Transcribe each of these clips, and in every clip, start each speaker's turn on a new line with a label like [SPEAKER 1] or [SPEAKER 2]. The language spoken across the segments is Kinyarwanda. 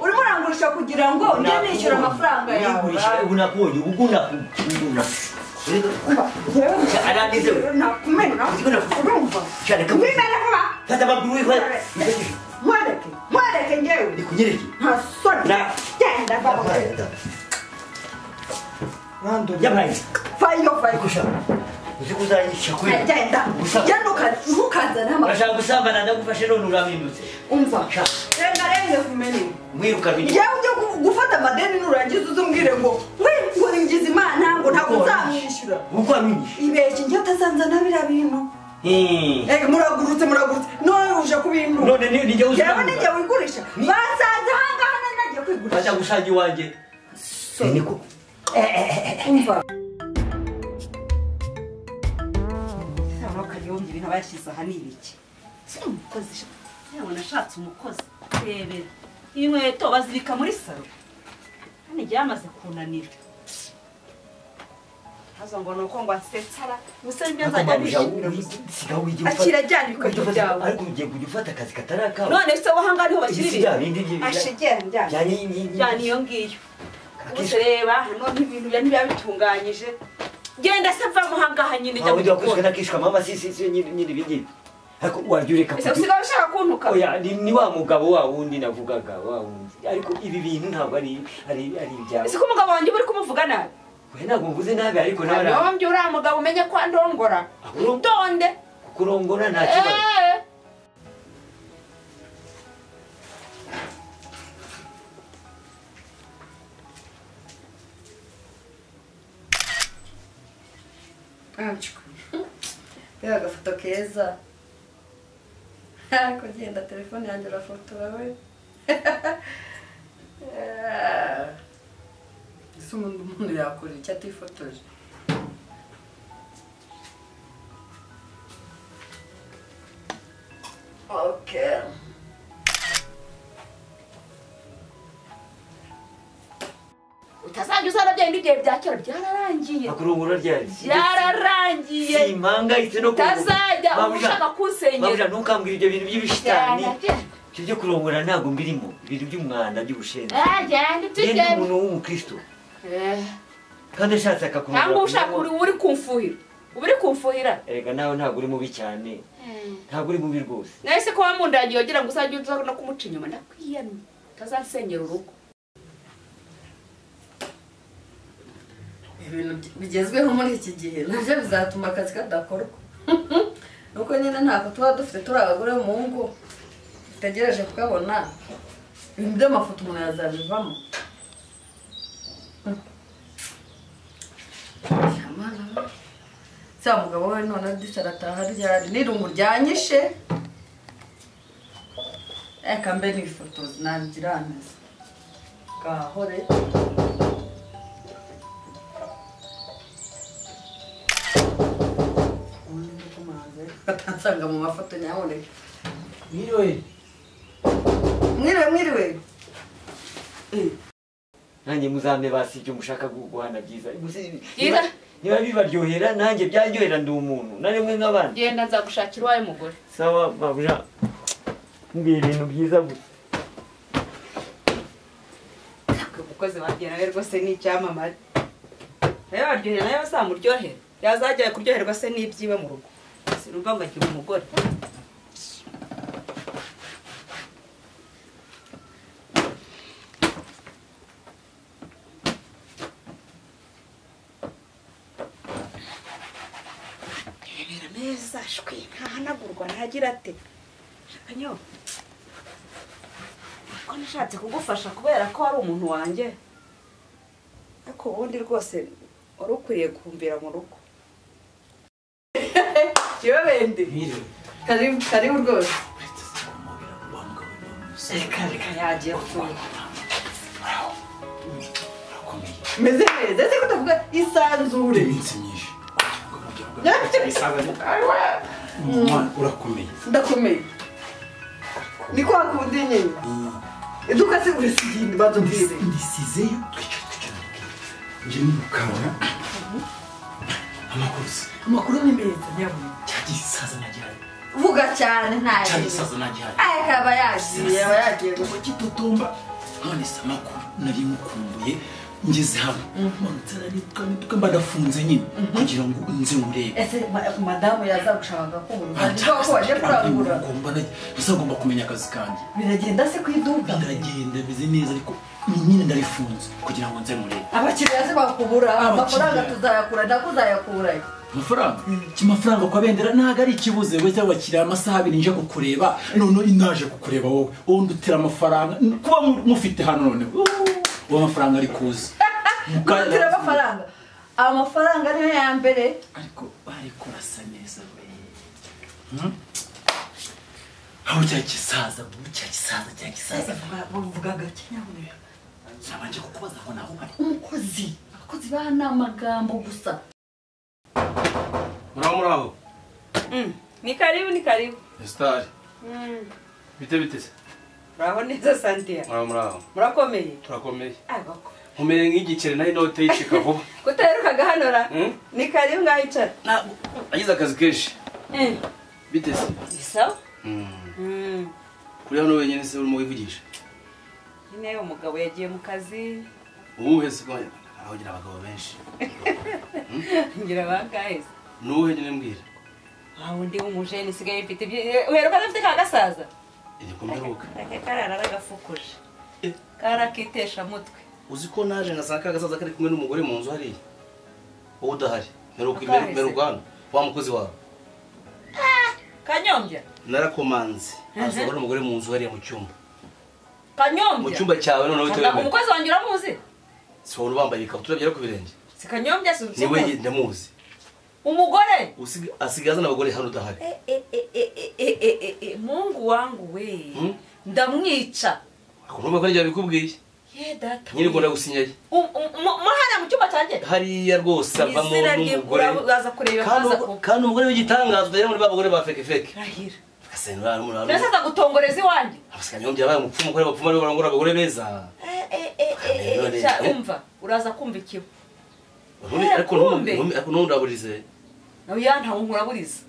[SPEAKER 1] Urimo urangurisha kugira ngo njye nishyura amafaranga yawe.
[SPEAKER 2] Unakubonye ubu nakubona. Arangize.
[SPEAKER 1] Nakumena. Urumva? Wimena vuba.
[SPEAKER 2] Fata amaguru wiwe.
[SPEAKER 1] Mwereke. Mwereke njyewe.
[SPEAKER 2] Nikunyereke.
[SPEAKER 1] Nta soni. Genda vuba.
[SPEAKER 2] Yabaye.
[SPEAKER 1] Fayo fayo.
[SPEAKER 2] Kusha. Uzikuzanyisha kwe.
[SPEAKER 1] Genda. Genda ukazana amafaranga.
[SPEAKER 2] Urashaka gusambana ndagufashe none uramindutse.
[SPEAKER 1] Umva. Renga renga kumene.
[SPEAKER 2] Mwiruka bindi.
[SPEAKER 1] Yewe ujye gufata amadeni nurangiza uzumbwire ngo ngo ningize Imana ngo ntabwo nzamwishyura.
[SPEAKER 2] Uko amwishyura?
[SPEAKER 1] Ibeshye njye utazanzana biriya bintu. Eh muragurutse muragurutse none uje kubintu.
[SPEAKER 2] None ni njye uzi.
[SPEAKER 1] Yewe ni njye wigurisha. Basanze hangaha nagiye kwigurisha.
[SPEAKER 2] Bacha gushaka iwanjye. Niko.
[SPEAKER 1] Umva. Kanyongi ibintu bayashyize aha ni ibiki? Si umukozi. Yewe nashatse umukozi. Rebera. Inkweto bazibika muri salo. Hano igihe yamaze kunanira. Hazo ngo nuko ngo ansetsara. Gusa ibyo nzajya nishimira gusa. Akira jyana ibikweto byawe.
[SPEAKER 2] Ariko ugiye kujya ufata akazi katari akawe.
[SPEAKER 1] None se wahanga niho bashyira ibintu. Ashigenda jyana. Jyana iyo ngiyo. Gusa reba hano ibintu bya ntibiba bitunganyije. Genda se mva muhangaha nyine jya
[SPEAKER 2] mu gikoni. Nakishwa mama si si nyine ibingibi. Ariko waryo ureka.
[SPEAKER 1] Ese usigaye ushaka kuntuka?
[SPEAKER 2] Oya ni wa mugabo wa wundi navugaga wa wundi. Ariko ibi bintu ntabwo ari ibyawe.
[SPEAKER 1] Ese ko umugabo wanjye uri kumuvuga nabi?
[SPEAKER 2] We ntabwo mvuze nabi ariko nawe.
[SPEAKER 1] Nyombye uriya mugabo umenye ko andongora. Utonde.
[SPEAKER 2] Kukurongora nta kibazo.
[SPEAKER 1] Mbega agafoto keza. Ariko genda telefone yanjye urafotora we. Ese umuntu yakora iki atifotoje? Okay. Utazajya uzana bya bindi bya kera byararangiye.
[SPEAKER 2] Akurongora ryari?
[SPEAKER 1] Byararangiye.
[SPEAKER 2] Simpangayitse no kurongora.
[SPEAKER 1] Utazajya ushaka kunsengera.
[SPEAKER 2] Mabuja ntukambwira ibyo bintu by'ibishitani. Ibyo byo kurongora ntabwo mbirimo. Ibintu by'umwanda by'ubushenzi.
[SPEAKER 1] Genda tugende.
[SPEAKER 2] Umuntu w'umukristo. Kandi ashatse akakurongora.
[SPEAKER 1] Ntabwo ushaka uri kumfuhira. Uri kumfuhira.
[SPEAKER 2] Erega nawe ntabwo uri mubi cyane. Ntabwo uri mubi rwose.
[SPEAKER 1] Nahise ko wamundangiye wagira ngo uzajye uza no kumuca inyuma ndakwiyamye. Utazansenyera urugo. Ibintu bigezweho muri iki gihe nabyo bizatuma akazi kadakorwa. Nuko nyine ntako tuba dufite turi abagore mu ngo dutegereje kukabona. Ibintu by'amafoto umuntu yazabivamo. Se mugabo we none disi arataha ryari n'irungu ryanyishe. Eka mbe nifotoza nagira neza. Gahore. Batansanga mu mafoto nyaboneka.
[SPEAKER 2] Mwiriwe.
[SPEAKER 1] Mwiriwe mwiriwe.
[SPEAKER 2] Nanjye muzambe basi ibyo mushaka guhana byiza. Niba bibaryohera nanjye byanyohera ndi umuntu. Naremwe nk'abandi.
[SPEAKER 1] Genda nzagushakira uwawe mugore.
[SPEAKER 2] Sawa mabuja. Mbwira ibintu byiza gusa.
[SPEAKER 1] Umukozi wanjye nawe rwose ni icyamamare. Nawe baryohera nawe bazamuryohera. Yazajya kuryoherwa se n'ibyiwe mu rugo. Sinumva ngo agira umugore. Rebera neza shwi ntahanagurwa ntagira ate. Kanyo. Ko nashatse kugufasha kubera ko ari umuntu wanjye. Ariko ubundi rwose wari ukwiriye kumvira mu rugo. Bende. Karibu karibu rwose. Reka reka yagiye gusura. Meze neza ese kutavuga isanzure.
[SPEAKER 3] Iminsi myinshi. Urakomeye.
[SPEAKER 1] Ndakomeye. Ni kwa kundi nyine. Iduka se urisiginda bazubwire.
[SPEAKER 3] Ndisizeyo twicara. Nje nirukanga.
[SPEAKER 1] Amakuru ni meza nyabuna.
[SPEAKER 3] Cyagisaza najyanye.
[SPEAKER 1] Vuga cyane ntaye.
[SPEAKER 3] Cyagisaza najyanye.
[SPEAKER 1] Aya kaba yagiye aba yagiye
[SPEAKER 3] gusa kitutumba. None se amakuru nari mukumbuye ngeze hano. Manutse nari mba ndafunze nyine kugira ngo nze nkurebe.
[SPEAKER 1] Ese madamu yazagushaka ko ko waje kurangura?
[SPEAKER 3] Uzagomba kumenya akazi kanjye.
[SPEAKER 1] Biragenda se ku iduka?
[SPEAKER 3] Biragenda bimeze neza ariko nyine ndarifunze kugira ngo nze nkurebe.
[SPEAKER 1] Abakiriya se bakubura, amafaranga tuzayakura ndakuzayakura.
[SPEAKER 3] Amafaranga? Kimafaranga kwa Bendera ntago ari ikibuze we cyangwa bakiriya amasaha abiri nje kukureba none inaje kukureba wowe wowe ndutira amafaranga kuba mufite hano none uwo amafaranga ari kuza.
[SPEAKER 1] Mutira amafaranga. Amafaranga niyo ya mbere.
[SPEAKER 3] Ariko ariko urasa neza we. Aho cya kisaza, cya kisaza, cya kisaza.
[SPEAKER 1] Bavuga gake nyabuneka.
[SPEAKER 3] Nabanje kukubaza ngo naho hari
[SPEAKER 1] umukozi. Abakozi bana amagambo gusa.
[SPEAKER 4] Muraho muraho.
[SPEAKER 5] Ni karibu ni karibu.
[SPEAKER 4] Esther. Bite bite se?
[SPEAKER 5] Muraho neza Santia.
[SPEAKER 4] Muraho muraho.
[SPEAKER 5] Murakomeye?
[SPEAKER 4] Turakomeye.
[SPEAKER 5] Agako.
[SPEAKER 4] Nkumeye nk'igiceri nayo inote yicika vuba.
[SPEAKER 5] Kutaherukaga hano ra? Ni karibu ngahicara.
[SPEAKER 4] Agize akazi kenshi. Bite se?
[SPEAKER 5] Ni sawa?
[SPEAKER 4] Kuri hano wenyine se urimo wivugisha?
[SPEAKER 5] Nyine umugabo yagiye mu kazi.
[SPEAKER 4] Uwuhe se ko aho ngira abagabo benshi?
[SPEAKER 5] Ngira bangahe?
[SPEAKER 4] Nuhe nyine mbwira.
[SPEAKER 5] Aho ndi umujene sigaye mfite uheruka afite ka gasaza.
[SPEAKER 4] Igikomberuka.
[SPEAKER 5] Karara aragafukuje. Karakitesha mutwe.
[SPEAKER 4] Uzi ko naje ngasanga ka gasaza kari kumwe n'umugore mu nzu hariya. Wowe udahari. Meruka meruka hano wa mukozi wawe.
[SPEAKER 5] Kanyombya.
[SPEAKER 4] Narakomanze. Asohora umugore mu nzu hariya mu cyumba.
[SPEAKER 5] Kanyombya.
[SPEAKER 4] Mu cyumba cyawe none witewe.
[SPEAKER 5] Umukozi wanjye uramuzi?
[SPEAKER 4] Si wowe ubambaye ikabutura byera ku birenge.
[SPEAKER 5] Si Kanyombya si
[SPEAKER 4] Niwe ndamuzi.
[SPEAKER 5] Umugore
[SPEAKER 4] usigaza n'abagore hano udahari.
[SPEAKER 5] Mungu wangu we. Ndamwica.
[SPEAKER 4] Akumva ko njya bikubwiye.
[SPEAKER 5] Ye data.
[SPEAKER 4] Nyiri ngo ndagusinyaye.
[SPEAKER 5] Muhana mu cyumba cyanjye.
[SPEAKER 4] Hariya rwose avamo n'umugore.
[SPEAKER 5] Uraza kureba kaza ko.
[SPEAKER 4] Kandi umugore w'igitangazo utagera muri babagore ba feke feke.
[SPEAKER 5] Rahira.
[SPEAKER 4] Akasenura n'umuraro.
[SPEAKER 5] Mbese aza gutongoreza iwanjye.
[SPEAKER 4] Abasanyombya yabaye umupfumu kuri abapfumu aribo barongora abagore beza.
[SPEAKER 5] Umva uraza kumva ikibo.
[SPEAKER 4] Ariko ariko ntundaburize.
[SPEAKER 5] Nawe ya ntawe nkuraburiza.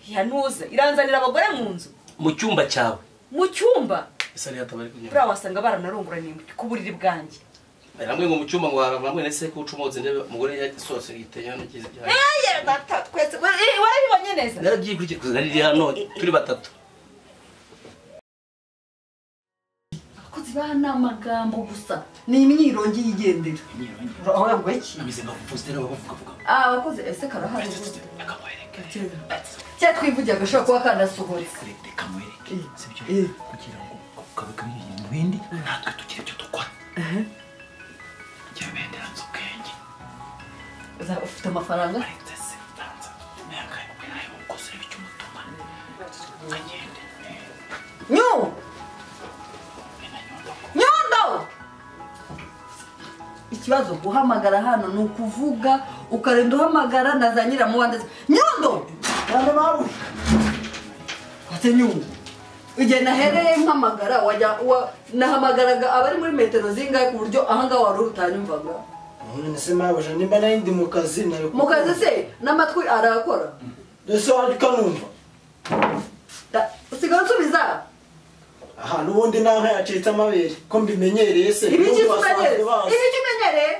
[SPEAKER 5] Yanuze iranzanira abagore mu nzu.
[SPEAKER 4] Mu cyumba cyawe.
[SPEAKER 5] Mu cyumba.
[SPEAKER 4] Ese ari yatabari kunyura.
[SPEAKER 5] Bra wasanga baranarongoraniye ku buriri bwanjye.
[SPEAKER 4] Namwe ngo mu cyumba ngo haramwe nese ko ucumotse ndebe umugore yasohotse yitenya hano kizi byaje.
[SPEAKER 5] Eh data twese warabibonye neza.
[SPEAKER 4] Narabyikurikiye nari hano turi batatu.
[SPEAKER 1] Abakozi bana amagambo gusa. Ni imyirongi yigendera. Aho ngo iki?
[SPEAKER 3] Amize ngavuzera bavuga vuga.
[SPEAKER 1] Abakozi ese karahari. Cya twivugira gashobora kuba kanasohotse.
[SPEAKER 3] Reka mwereke. Sibyo kugira ngo kabika ibintu bindi natwe tugira ibyo dukora. Njye Bendera nzi ubwenge.
[SPEAKER 1] Uzaba ufite amafaranga?
[SPEAKER 3] Aretse se tanza. Naka ayo ukoze ibyo umutuma. Kagende.
[SPEAKER 1] Nyu! Nyundo! Ikibazo guhamagara hano ni ukuvuga ukarenda uhamagara na za nyiramuwande. Nyundo!
[SPEAKER 3] Bana babu.
[SPEAKER 1] Ate nyundo. Igihe nahereye mpamagara wajya nahamagaraga abari muri metero zingahe ku buryo ahanga wari utanyumvaga.
[SPEAKER 6] None se mabuja nimba nari ndi mu kazi nari
[SPEAKER 1] mu kazi se n'amatwi arakora.
[SPEAKER 6] Ese wari kanumva.
[SPEAKER 1] Usigaye unsubiza.
[SPEAKER 6] Aha nubundi nanka yacitse amabere ko mbimenyereye se.
[SPEAKER 1] Ibiki umenyereye?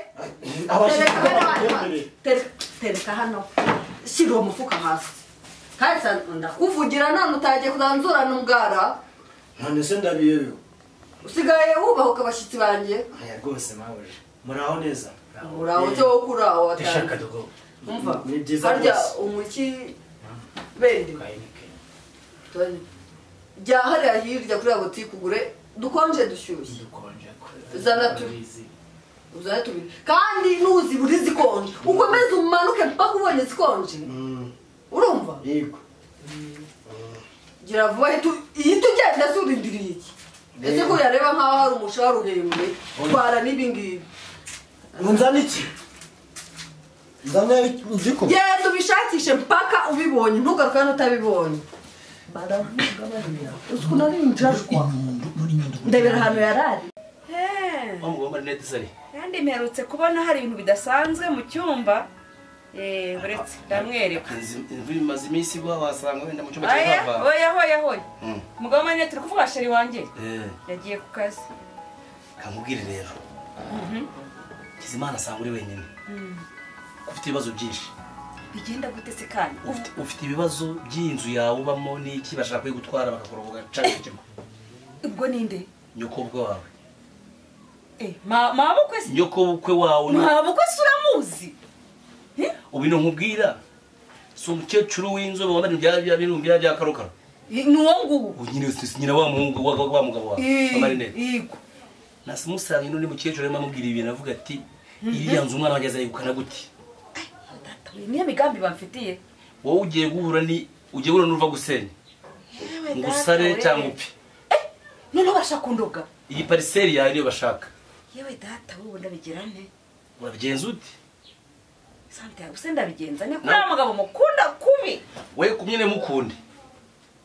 [SPEAKER 1] Tereka hano. Shyira uwo mufuka hasi. Kandi ndakuvugira none utagiye kuzanzurana umugara.
[SPEAKER 6] None se ndabiyeyo.
[SPEAKER 1] Usigaye wubahuka abashyitsi banjye.
[SPEAKER 6] Aya rwose mabuja. Muraho neza.
[SPEAKER 1] Muraho cyo kuraho
[SPEAKER 3] atashaka dogo.
[SPEAKER 1] Umva.
[SPEAKER 6] Ni byiza
[SPEAKER 1] harya
[SPEAKER 6] rwose.
[SPEAKER 1] Umuki bende. Jya hariya hirya kuri butike ugure dukonje dushyushye.
[SPEAKER 3] Dukonje.
[SPEAKER 1] Zana tubiri. Kandi nuzibura zikonje. Ukomeze umanuke mpaka ubonye zikonje. Urumva?
[SPEAKER 6] Yego.
[SPEAKER 1] Gira vuba ihita ugenda se urindiriye iki? Ese ko yareba nkaho hari umushahara uhembwe twara n'ibingibi.
[SPEAKER 6] Nzana iki? Nzana igiko.
[SPEAKER 1] Genda ubishakishe mpaka ubibonye ntugaruke hano utabibonye. Baravuga bariya. Uzi ukuntu ari injajwa. Ndebera ahantu yarari.
[SPEAKER 5] Kandi mperutse kubona hari ibintu bidasanzwe mu cyumba. Uretse ndamwereka.
[SPEAKER 4] Imvura imaze iminsi igwa wasanga wenda mu cyumba cy'abava.
[SPEAKER 5] Oya hoya hoya. Mugabo mane turi kuvuga sheri wanjye. Yagiye ku kazi.
[SPEAKER 4] Kamubwire rero. Kizimana asanga uri wenyine. Ufite ibibazo byinshi.
[SPEAKER 5] Bigenda gute se kandi?
[SPEAKER 4] Ufite ibibazo by'inzu yawe ubamo n'iki bashaka kuyigutwara bakakoroboga cyane.
[SPEAKER 5] Ubwo ninde?
[SPEAKER 4] Nyoko bwo wawe.
[SPEAKER 5] Mabukwe se?
[SPEAKER 4] Nyoko bukwe wawe.
[SPEAKER 5] Mabukwe se uramuzi?
[SPEAKER 4] Ubino nkubwira. Si umukecuru w'inzobe wambaye ibya birumbi bya karokaro.
[SPEAKER 5] Ni uwo nguwo.
[SPEAKER 4] Nyine nyina wa muhungu wa mugabo wawe. Amarinete.
[SPEAKER 5] Yego.
[SPEAKER 4] Nasimusanga n'undi mukecuru arimo amubwira ibintu avuga ati iriya nzu umwana wanjye azayegukana gute?
[SPEAKER 5] Data we niyo migambi bamfitiye.
[SPEAKER 4] Wowe ugiye guhura ni ugiye guhura n'uruva gusenya. Ngo usare cyangwa upfe.
[SPEAKER 5] Noneho bashaka kundoga.
[SPEAKER 4] Iyi pariseri yawe niyo bashaka.
[SPEAKER 5] Yewe data wowe ndabigira nte?
[SPEAKER 4] Urabigenza ute?
[SPEAKER 5] Sante use ndabigenza ne kuri mugabo mukunda kubi.
[SPEAKER 4] We kumyene mukunde.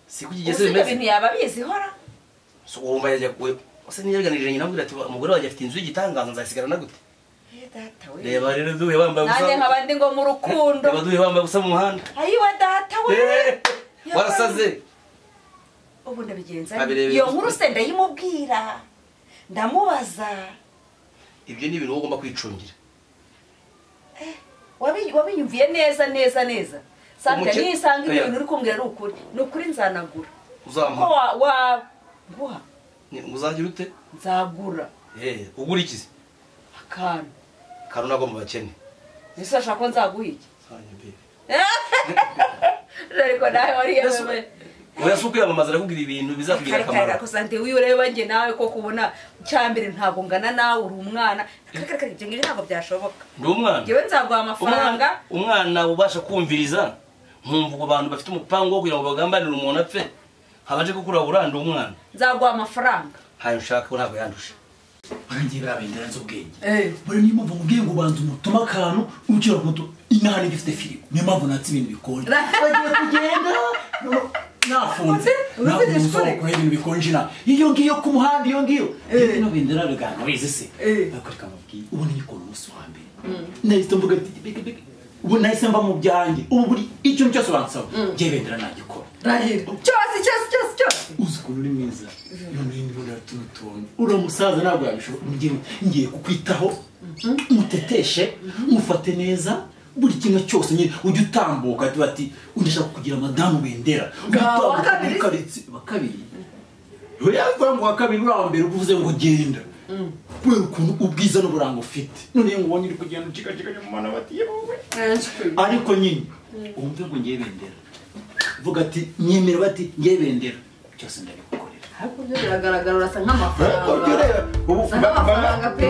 [SPEAKER 4] Si kugigeze
[SPEAKER 5] bimeze. Ibintu yaba bizi hora.
[SPEAKER 4] So wumva yajya we ose niyaganirije nyina ambwira ati umugore wanjye afite inzu y'igitangaza nzasigarana gute?
[SPEAKER 5] Data we.
[SPEAKER 4] Reba rero duhe bambaye gusa.
[SPEAKER 5] Nanjye nkabandi ngo mu rukundo.
[SPEAKER 4] Reba duhe bambaye gusa mu muhanda.
[SPEAKER 5] Ayiwa data we.
[SPEAKER 4] Warasaze.
[SPEAKER 5] Ubu ndabigenza. Iyo nkuru se ndayimubwira. Ndamubaza.
[SPEAKER 4] Ibyo ni ibintu ugomba kwicungira.
[SPEAKER 5] Wabinyumviye neza neza neza. Sante nisanga ibintu uri kumbwira ari ukuri. Ni ukuri nzanagura.
[SPEAKER 4] Uzampa.
[SPEAKER 5] Wa nguha.
[SPEAKER 4] Uzagira ute?
[SPEAKER 5] Nzagura.
[SPEAKER 4] Ugura iki se?
[SPEAKER 5] Akantu.
[SPEAKER 4] Akantu nako mu bakene.
[SPEAKER 5] Ese ashaka ko nzaguha iki? Ariko nawe wari yewe.
[SPEAKER 4] Oya suko yamamaza arakubwira ibintu bizakugira akamaro.
[SPEAKER 5] Ariko Sante wiyo ureba nge nawe ko kubona cyambere ntago ngana nawe uri umwana. Kare ibyo ngibyo ntabwo byashoboka.
[SPEAKER 4] Ndi umwana.
[SPEAKER 5] Ngewe nzaguha amafaranga.
[SPEAKER 4] Umwana ubasha kumviriza nkumva uko abantu bafite umupango wo kugira ngo bagambanire umuntu apfe. Habaje kukurabura ndi umwana.
[SPEAKER 5] Nzaguha amafaranga.
[SPEAKER 4] Hayo nshaka ntabwo yandusha.
[SPEAKER 3] Ngiye babendera nzo ubwenge. Buri niyo mpamvu mubwiye ngo ubanza umutuma akantu ukira kuto inahani ifite firigo. Niyo mpamvu natse ibintu bikonje. Bagiye kugenda nafunze. Nafunze ibintu bikonje na. Iyo ngiyo ku muhanda iyo ngiyo. Ino bendera bigana wize se. Bakoreka mubwiye ubu ni ikora umunsi wa mbere. Nahise mvuga ati big ubu nahise mva mu byanjye. Ubu buri icyo cyose bansaba. Ngiye bendera nagikora.
[SPEAKER 1] Rahira. Cyose cyose cyose cyose.
[SPEAKER 3] Uzi ukuntu uri mwiza. None ndibona tunutonye. Uri musaza ntabwo yabishobora. Ngiye kukwitaho. Muteteshe, mufate neza. Buri kimwe cyose nyine ujye utambuka ati undashaka kugira madamu bendera. Wa kabiri. Oya ngo wa kabiri uri mbere uvuze ngo genda. Kubera ukuntu ubwiza n'uburanga ufite. None ngo ubonye uri kugenda ucikacika mu mana bati yewe. Ariko nyine umve ngo ngiye bendera. Vuga ati nyemera bati ngiye bendera. Cyose ndabigukorera.
[SPEAKER 1] Ariko byo biragaragara urasa nk'amafaranga. Ubu amafaranga pe.